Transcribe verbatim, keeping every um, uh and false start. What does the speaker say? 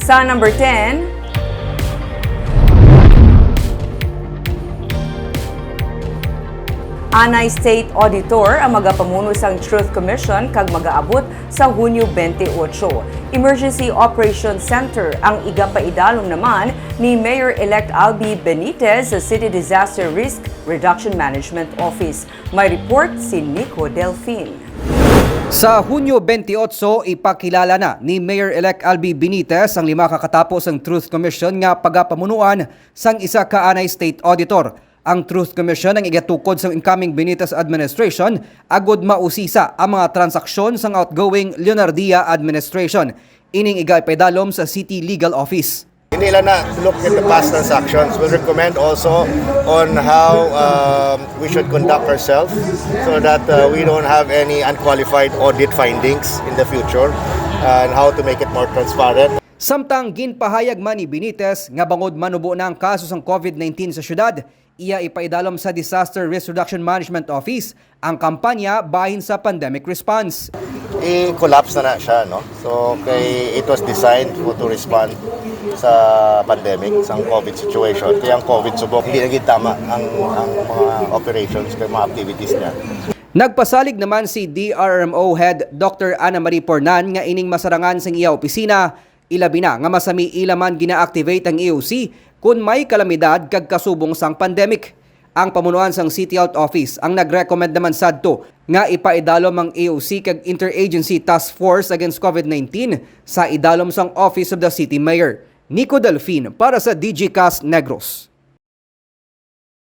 Sa number ten, anay State Auditor ang magapamuno sang Truth Commission kag magaabot sa Hunyo twenty-eight. Emergency Operation Center ang igapaidalom naman ni Mayor-elect Albee Benitez sa City Disaster Risk Reduction Management Office. May report si Nico Delfin. Sa Hunyo twenty-eight, ipakilala na ni Mayor-elect Albee Benitez ang lima ka katapo sang Truth Commission nga pagapamunuan sang isa ka anay State Auditor. Ang Truth Commission ang igatukod sa incoming Benitez administration agud mausisa ang mga transaksyon sang outgoing Leonardia administration. Ining igapaidalom sa City Legal Office. Hindi lang na look at the past transactions. We'll recommend also on how um, we should conduct ourselves so that uh, we don't have any unqualified audit findings in the future and how to make it more transparent. Samtang ginpahayag man ni Benitez nga bangod manubo na ang kaso sang COVID nineteen sa syudad, iya ipaidalom sa Disaster Risk Reduction Management Office ang kampanya bahin sa pandemic response. I-collapse na na siya, no? So, kay it was designed for to respond sa pandemic, sa COVID situation. Kaya ang COVID subok, hindi na gid tama ang, ang mga operations kay mga activities niya. Nagpasalig naman si D R M O Head Doctor Ana Marie Pornan nga ining masarangan sang iya opisina, ilabi na nga masami ila man gina-activate ang E O C kon may kalamidad kag kasubong sang pandemic. Ang pamunuan sang City Health Office ang nag-recommend naman sadto nga ipaidalom ang E O C kag Interagency Task Force Against COVID nineteen sa idalom sang Office of the City Mayor. Nico Delfin para sa D G Cast Negros.